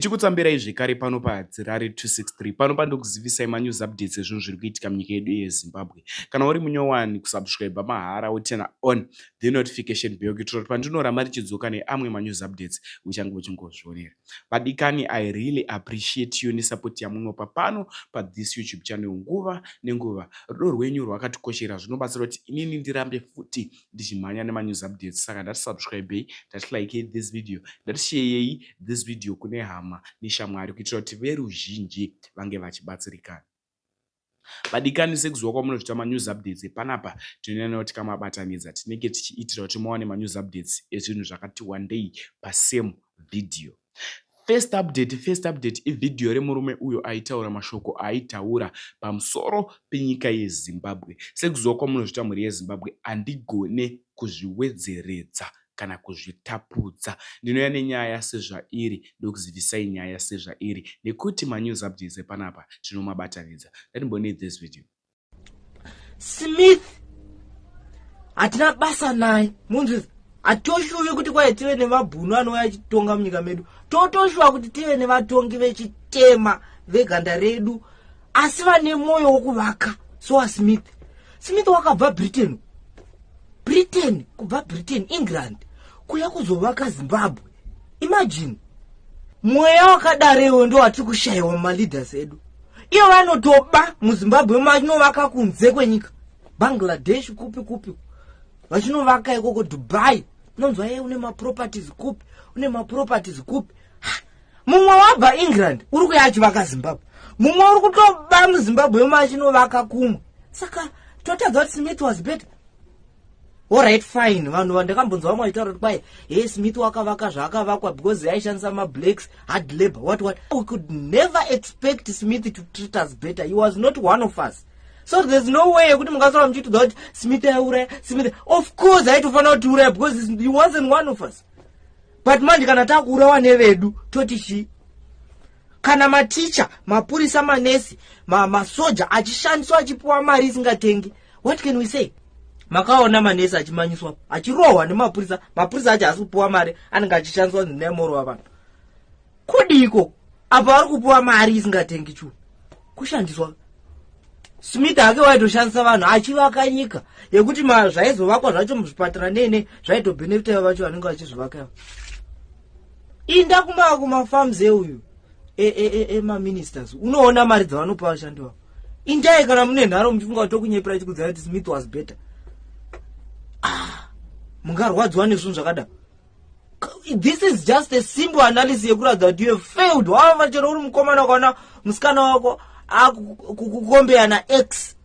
Tichikutsambirai zvekare pano paHadzirare 263 pano pandokuzivisai manews updates ezvinhu zviri kuitika munyika yedu yeZimbabwe. Kana uri munyowani kusubscribe mahara woturn on the notification bell kuitira kuti pandinoramba ndichidzoka neamwe manews updates uchange uchingozvionera. Vadikani, I really appreciate you nesupport yamunopa pano pathis YouTube channel nguva nenguva. Rudo rwenyu rwakatikoshera, zvinobatsira kuti inini ndirambe futi ndichimhanya nemanews updates. Saka ndati subscribei, ndati likei this video, ndati sharei this video kune hama neshamwari kuitira kuti veruzhinji vange vachibatsirikana. Vadikani, sekuziva kwamunozviita, manews updates epanapa tinonyanya tikamabatanidza, tinenge tichiitira kuti muwane manews updates ezvinhu zvakati wandei pasame video. First update, first update ivhidhiyo remurume uyo aitaura mashoko aaitaura pamusoro penyika yeZimbabwe. Sekuziva kwamunozviita, mhuri yeZimbabwe, handigone kuzviwedzeredza kana kuzvitapudza. Ndinouya nenyaya sezvairi, ndokuzivisai nyaya sezvairi, nekuti manews updates epanapa tinomabatanidza. Ngatimbonei this video. Smith hatina basa naye, munzwizi. Hatoshuvi kuti kwai tive nemabhunu anouya achitonga munyika medu. Totoshuva kuti tive nevatongi vechitema veganda redu, asi vane mwoyo wokuvaka sowaSmith. Smith wakabva Britain, Britain, kubva Britain, England, kuya kuzovaka Zimbabwe. Imagine, mweya wakadarewo ndo watiri kushayiwa mumaleaders edu. Ivo vanotoba muZimbabwe, vachinovaka kunze kwenyika, Bangladesh, kupi kupi vachinovaka ikoko, Dubai. Unonzwa ye une maproperties kupi, une maproperties kupi. Mumwe wabva England uri kuya achivaka Zimbabwe, mumwe uri kutoba muZimbabwe mo achinovaka kumwe. Saka totadza kuti Smith was better? Alright, fine. Vanhu vandakambonzwa vamwe vachitaura kuti kwai he Smith wakavaka zvaakavakwa because aishandisa mablacks, hard labor, what what. We could never expect Smith to treat us better. He was not one of us, so there's no way yekuti mungasora muchitudza kuti Smith aiuraya. Smith of course aitofanira kutiuraya because he wasn't one of us. But manje kana takuurawa nevedu, toti chii? Kana maticha, mapurisa, manesi, masoja achishandiswa, achipiwa mari isingatengi, what can we say? Makaona manesi achimanyiswa, achirohwa nemapurisa. Mapurisa acho haasi kupiwa mari, anenge achishandiswa nemoro wavanhu. Kudiko apa vari kupiwa mari isingatengi chu kushandiswa. Smith hake waitoshandisa vanhu achivaka nyika yekuti zvaizovakwa zvacho muzvipatara nene zvaitobhenefita vacho vanenge vachizvivaka. Inda kumafarms euyu emaministers, unoona mari dzavanopa vashandi vavo. Indai kana mune nharo muchifunga kuti tokunyepera chikudzai kuti Smith was better. Ah, mungarwadziwa nezvinhu zvakadaro. This is just a simple analysis yekuratidza kuti you have failed. Wava chero uri mukomana, ukaona musikana wako akukombeya naex,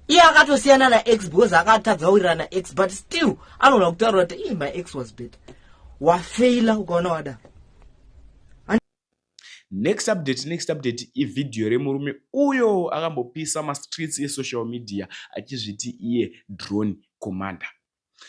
iye akatosiyana naex because akatadza kuwirirana naex, but still anoona kutaura kuti my ex was better. Wafeila ukaona wadaro. Next update, next update ivhidhiyo remurume uyo akambopisa mastreets esocial media achizviti iye drone commander.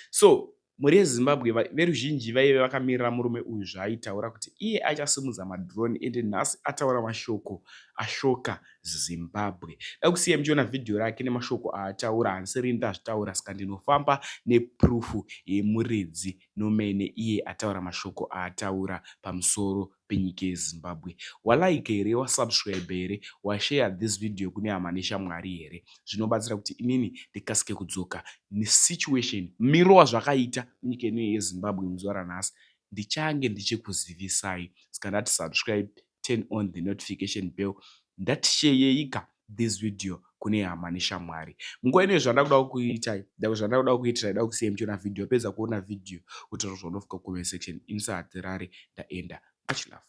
So mhuri yeZimbabwe, veruzhinji vaive vakamirira murume uyu zvaaitaura kuti iye achasimudza madrone, ende nhasi ataura mashoko ashoka Zimbabwe. Da kusiya muchiona vhidhiyo rake nemashoko aataura. Handisiri ndazvitaura, saka ndinofamba neproof yemuridzi nomene iye ataura mashoko aataura pamusoro penyika yeZimbabwe. Walike here? Wasubscribe here? Washare this video kune hama neshamwari here? Zvinobatsira kuti inini ndikasike kudzoka nesituation miro wazvakaita munyika ino yeZimbabwe muzuva ranhasi. Ndichange ndichikuzivisai. Saka ndati subscribe, turn on the notification bell, ndatishareika this video kune hama neshamwari. Munguva ino zvanda kuda kuitai, zvanda kuda kuitirai, da kusiya muchiona vhidhiyo. Pedza kuona vhidhiyo, kutaura zvaunofika comment section. Inisahatirare, ndaenda. Much love.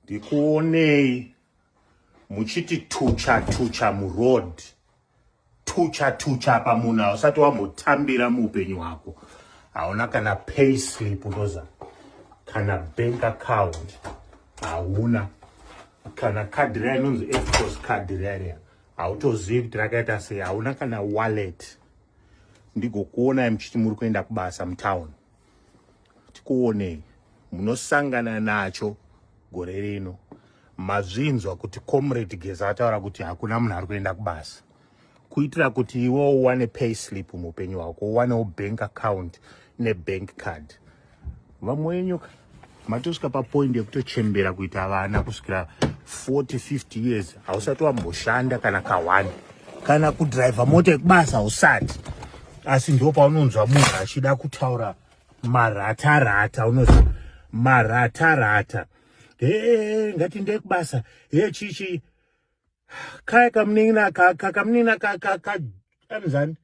Ndikuonei muchiti tucha tucha muroad, tucha tucha pamunhu hausati wambotambira muupenyu hwako. Hauna kana pay slip, unoza kana bank account hauna, kana kadhi riya inonzi EFTPOS card riya riya hautozivi kuti rakaita sei. Hauna kana wallet. Ndigokuonai muchiti muri kuenda kubasa mutown. Tikuonei, munosangana nacho gore rino. Mazvinzwa kuti Comrade Geza ataura kuti hakuna munhu ari kuenda kubasa kuitira kuti iwe uwane pay slip muupenyu hwako, uwanewo bank account nebank card. Vamwe wenyu Matosvika papoint yekutochembera kuita vana kusvikira 40 50 years, hausati wamboshanda kana ka1, kana kudhiraivha mota yekubasa hausati. Asi ndo paunonzwa munhu achida kutaura maratarata, unozwa maratarata, "He, ngatindei kubasa, he, chichi." Kaya kamunin'ina, kamunin'ina kanzani,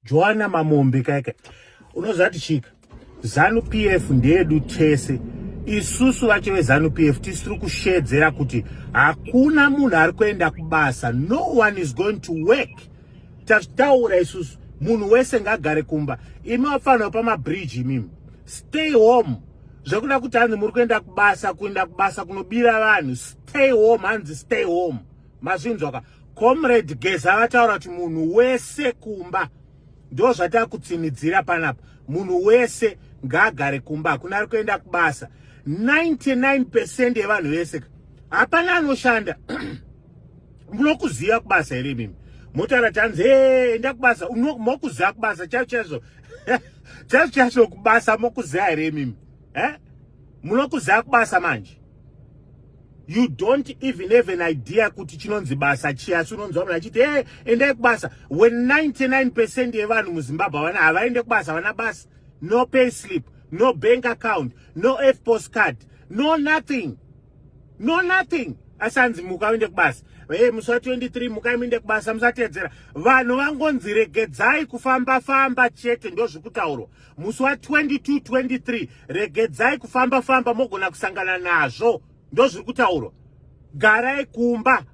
Joana Mamombe kaya, unozati chika ZANU PF ndeyedu tese. Isusu vacho veZANU PF tisiri kushedzera kuti hakuna munhu ari kuenda kubasa. No one is going to work. Tataura isusu, munhu wese ngagare kumba. Imi wafanira pamabridge, imimi stay home. Zvekuda kuti hanzi muri kuenda kubasa, kuenda kubasa kunobira vanhu, stay home. Hanzi stay home, mazvinzwaka? Comrade Geza vataura kuti munhu wese kumba. Ndo zvatakutsinidzira panapa, munhu wese ngaagare kumba, hakuna ari kuenda kubasa. 99% yevanhu vese, hapana anoshanda. Munokuziva kubasa here imimi? Motaura tanzi, "E, enda kubasa." Mokuziva kubasa chaizvo chaizvo, chaizvo chaizvo kubasa mokuziva here imimi? Eh, munokuziva kubasa manje? You don't even have an idea kuti chinonzi basa chii, asi unonzwa munhu achiti, "E, endai kubasa," when 99% yevanhu muZimbabwe havana, havaende kubasa, havana basa, no pay slip, no bank account, no EFTPOS card, no nothing, no nothing. Asi hanzi muka uende kubasa. E, musi wa23 mukai muende kubasa, musateedzera vanhu. Vangonzi regedzai kufamba famba chete, ndo zvekutaurwa. Musi wa22 23 regedzai kufamba famba, mogona kusangana nazvo, ndo zviri kutaurwa. Garai kumba,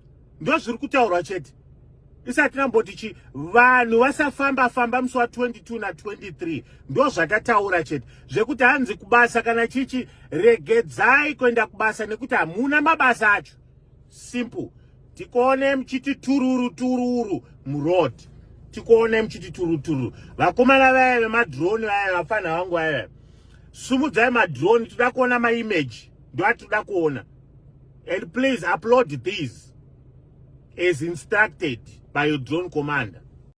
ndo zviri kutaurwa chete. Isati namboti chi vanhu vasafamba famba musi wa22 na23, ndo zvatataura chete. Zvekuti hanzi kubasa kana chichi, regedzai kuenda kubasa nekuti hamuna mabasa acho. Simple. Tikuone muchiti tururu tururu muroad, tikuone muchiti tururu tururu. Vakomana vaya vemadrone vaya, vafana vangu vaya, sumudzai madrone, toda kuona maimage, ndoatoda kuona. And please upload these as instructed by your drone commander.